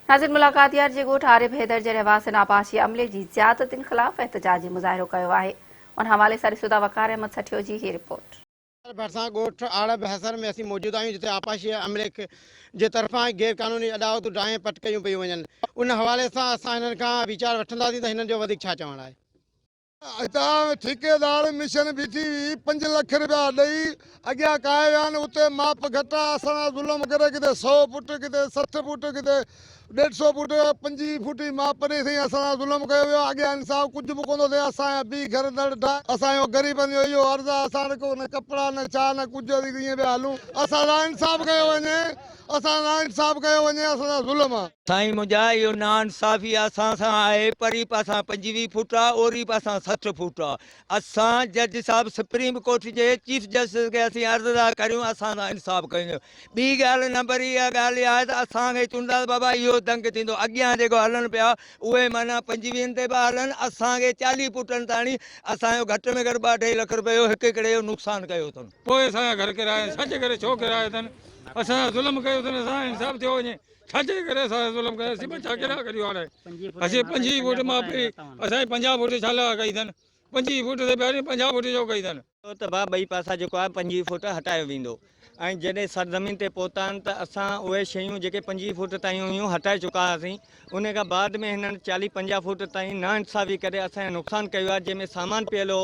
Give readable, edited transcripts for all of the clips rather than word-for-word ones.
ناظرين ملاقات يار جي ڳوٺ عارب حيدر جي رهواسين آبپاشي عملي جي زيادتين خلاف احتجاجي مظاهرو ڪيو آهي ان حوالي سان ڏسو ٿا وقار احمد سٺيو جي هي رپورٽ. ڀرسان ڳوٺ عارب حيدر ۾ اسين موجود آهيون جتي آبپاشي عملي جي طرفان غير قانوني اڏاوتون ڊاهي پٽ ڪيون پيون وڃن ان حوالي سان اسان هنن کان ويچار وٺنداسين ته هنن جو وڌيڪ ڇا چوڻ آهي. هتان ٺيڪيدار مشن بيٺي هئي پنج لک رپيا ڏئي اڳيان ڪاهي ويا آهن اتي ماپ گهٽ آ اسان سان ظلم ڪري ڪٿي سئو فوٽ ڪٿي 60 فوٽ ڪٿي ڏيڍ سئو فوٽ 25 فوٽ جي ماپ ڏئي سائين اسان سان ظلم ڪيو ويو آ اڳيان انصاف ڪجهه به ڪونه ٿو ٿئي اسان جا بي گهر ڌڙ ڊاهه اسان جو غريبن جو اهو عرض آ اسان وٽ ڪو نه ڪپڙا نه ڇا نه ڪجهه اسين ائين پيا هلون اسان سان انصاف ڪيو وڃي اسان سان انصاف ڪيو وڃي اسان سان ظلم آ. سائين منهنجا اهو ناانصافي اسان سان آهي پري پاسان 25 فوٽ آ اوري پاسان 60 فوٽ آ اسان جج صاحب سپريم ڪورٽ جي چيف جسٽس کي اسين عرض ٿا ڪريون اسان سان انصاف ڪيو وڃي ٻي ڳالهه نمبر اها ڳالهه اها آهي ته اسان کي چوندا ته بابا اهو دنگ ٿيندو اڳيان جيڪو هلن پيا اهي معنيٰ پنجويهن تي پيا هلن اسان کي 40 فوٽن تاڻي اسان جو گهٽ ۾ گهٽ ٻه اڍائي لک رپيو هڪ هڪڙي جو نقصان ڪيو اٿن. پوء اسان جا گهر ڪيرايا ڇا جي ڪري ڇو ڪيرايا اٿن اسان سان ظلم ڪيو اٿن اسان سان انصاف ٿيو وڃي ڇا جي ڪري اسان سان ظلم ڪيو اسين ٻچا ڪهڙا ڪريون هاڻي اسين 25 فوٽ مان پئي اسان جي 50 فوٽ ڇا لاء ڪئي اٿن 25 فوٽ تي بيهاري 50 فوٽ ڇو ڪئي اٿن. ته ڀاء ٻئي پاسا جيڪو آهي 25 فوٽ هٽايو ويندو ۽ جڏهن سرزمين تي پهتا آهن ته اسان اهي شيون جيڪي 25 فوٽ تائين هيون هٽائي چڪا هئاسين ان کان بعد ۾ هنن 40 50 فوٽ تائين ناانصافي ڪري اسان جو نقصان ڪيو آهي جنهن ۾ سامان پيل هو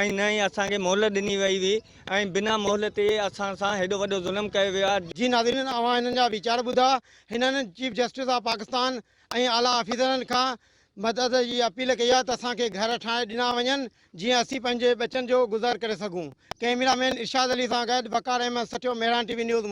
۽ نه ئي اسان کي مهلت ڏني وئي هئي ۽ بنا مهلت جي اسان سان هيڏو وڏو ظلم ڪيو ويو آهي. جي ناظرين اوهان هنن جا ويچار ٻڌا، هنن چيف جسٽس آف پاڪستان ۽ اعليٰ آفيسرن کان مدد جي اپيل ڪئي آهي ته اسان کي گهر ٺاهي ڏنا وڃن جيئن اسين پنهنجي ٻچن جو گذر ڪري سگهون. ڪئميرا مين ارشاد علي سان گڏ Waqar Ahmed Sathio, Mehran T V news.